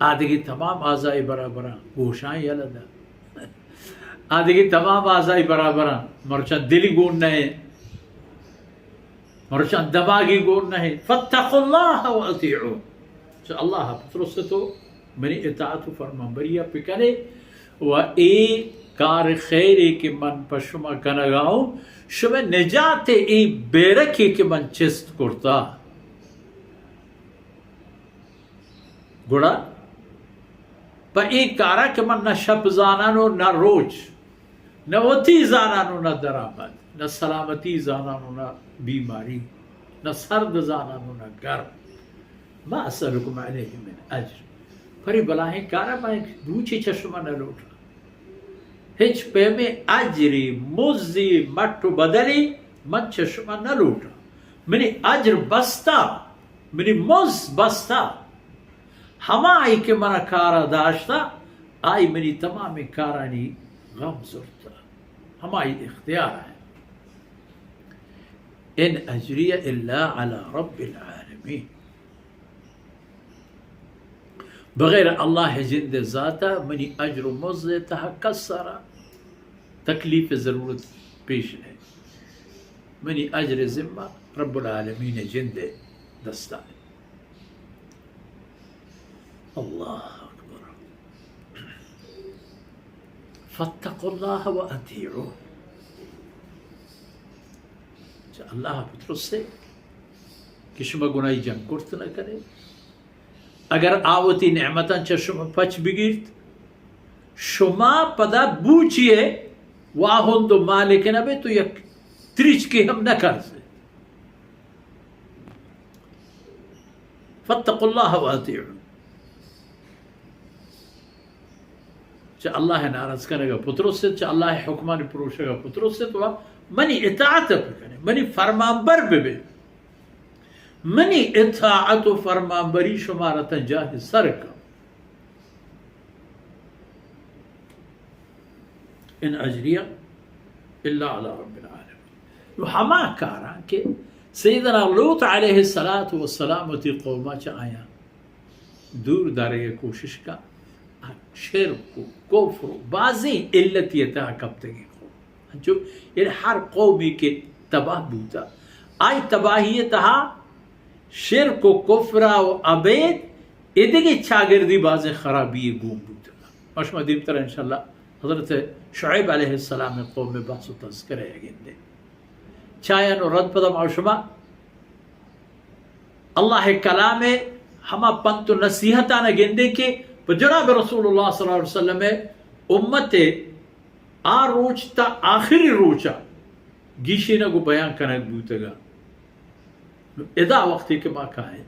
آدگہ تمام اعضاء برابراں، گوشاں یلہ دات۔ آدگہ تمام اعضاء برابراں، مرچاں دل گون نہ ایں، مرچاں دماغی گون نہ ایں۔ فاتقوا اللہ و اطیعون۔ چہ اللہ بترسے تو منی اطاعت و فرمانبری ءَ بکنے و اے کار خیرے کہ من پہ شما کنگا اوں، شمئے نجات ءِ اے بیرکے کہ من چست کرتا۔ گڑا پہ اے کارا کہ من نہ شپ زاناں و نہ روچ، نہ وتی زاناں و نہ درآمد، نہ سلامتی زاناں و نہ بیماری، نہ سرد زاناں و نہ گرم۔ ما اسألکم علیہ من اجر۔ پرے بلاہیں کارا من بوچے چہ شما نہ لوٹاں۔ ہچ پیمیں اجرے، مزے، مٹ و بدلے من چہ شما نہ لوٹاں۔ منی اجر بستہ، منی مز بستہ۔ ہمائی کہ منا کارا داشتہ، آئی منی تمامیں کارانی غم زرتہ۔ ہمائی اختیار ایں۔ ان اجری الا علی رب العالمین۔ بغیر اللہ ءِ جند ءِ ذات ءَ منی اجر و مزد ءِ تہا کس ءَ را تکلیف ءِ ضرورت پیش نہ ایں۔ منی اجر ءِ ذمہ رب العالمین ءِ جند ءِ دستا ایں۔ اللہ اکبر۔ فاتقوا اللہ و اطیعون۔ چہ اللہ بترسے کہ شما گناہی جنگ کرت نہ کنے۔ اگر آ وتی نعمتاں چہ شما پچ بگیرت، شما پدا بوچی ءِ واہند و مالک نہ بیت و یک تریچکے ہم نہ کاسیت۔ فاتقوا اللہ و اطیعون۔ چہ اللہ ءِ ناراض کنگ ءَ پترسیت، چہ اللہ ءِ حکمانی پروشگ ءَ پترسیت و منی اطاعت ءَ بکنے، منی فرمانبر ببے۔ منی اطاعت و فرمانبری شمارا تاں جاہ سر کن۔ ان اجری الا علی رب العالمین۔ نو ہما کاراں کہ سیدنا لوط علیہ الصلوۃ والسلام وتی قوما چہ آیاں دور دارگ ءِ کوشش کا، شرک و کفر و بازیں علتی ءِ تہا کپتگیں قوم۔ انچو یعنی ہر قومے کہ تباہ بوتا، آئی تباہی ءِ تہا شرک و کفر و ابید ایدگہ چاگردی بازیں خرابی گون بوتگ۔ ما شما دیمتر انشاءاللہ حضرت شعیب علیہ السلام ءِ قوم ءِ بحث و تذکرہ ءَ گندیں۔ چایا نو رد پدا ما شما اللہ ءِ کلام ءِ ہما پنت و نصیحتاں گندیں کہ پہ جناب رسول اللہ صلی اللہ علیہ وسلم ءِ امت ءِ آ روچ تا آخری روچا گیشینگ و بیان کنگ بوتگا۔ نو ادا وقتی کہ ما کائیں،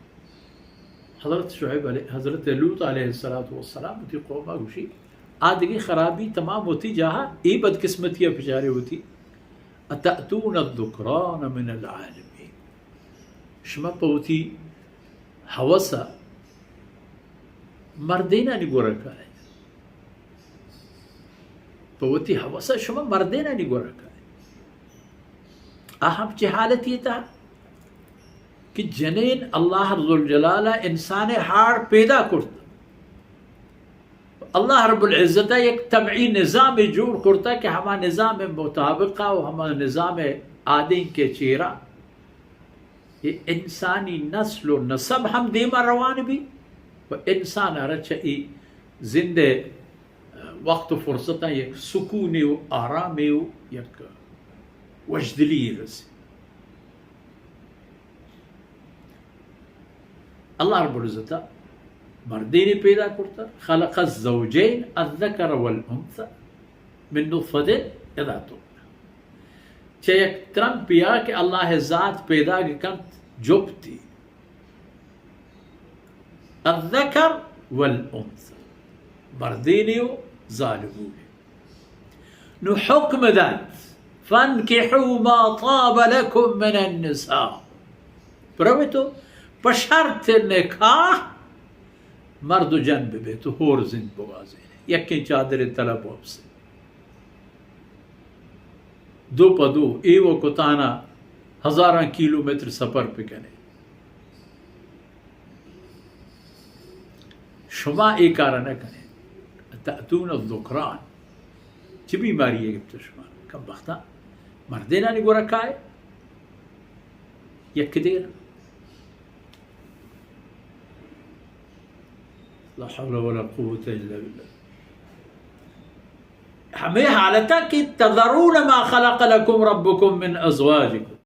حضرت شعیب علیہ، حضرت لوط علیہ الصلوۃ والسلام وتی قوما گوشی، آ دگہ خرابی تمام وتی جاہا، اے بدقسمتی ءَ بچارے وتی، اتأتون الذکران من العالمین۔ شما پہ وتی ہوسا مردینانی گورا کائے۔ پہ وتی ہوسا شما مردینانی گورا کائے۔ آ ہم چہ حالتی تا کہ جنین اللہ ذوالجلال ءَ انسان ءِ ہاڑ پیدا کرت۔ اللہ رب العزت ءَ یک طبعی نظامے جوڑ کرتا کہ ہما نظام ءِ مطابق ءَ و ہما نظام ءِ آدینک ءِ چیرا اے انسانی نسل و نسب ہم دیما روان بی و انسان ءَ را چہ اے زند ءِ وقت و فرصتاں یک سکونے و آرامے و یک وشدلی رسی۔ اللہ رب العزت ءَ مردینے پیدا کرتا، خلق الزوجین الذکر والانثی من نطفۃ اذا تمنی۔ چہ یک ترمپیا کہ اللہ ءِ ذات پیداگ کنت جپتی، الذکر والانثی، مردینے و زالبولے۔ نو حکم دات، فانکحوا ما طاب لکم من النساء، برویت و پہ شرط نکاح مرد و جن ببیت و ہور زند بگوازینیت، یکیں چادرے تلا بوپسیت۔ دو پہ دو، ایوک و تہنا ہزاراں کیلومتر سفر بکنے۔ شما اے کار نہ کنے۔ تأتون الذکران۔ چی بیماری ہے گپت شما؟ کم بختا مردینانی گورا کائے؟ یک دیر۔ لا حول ولا قوة الا بالله۔ ہمیں حالتا کہ تذرون ما خلق لكم ربكم من ازواجكم۔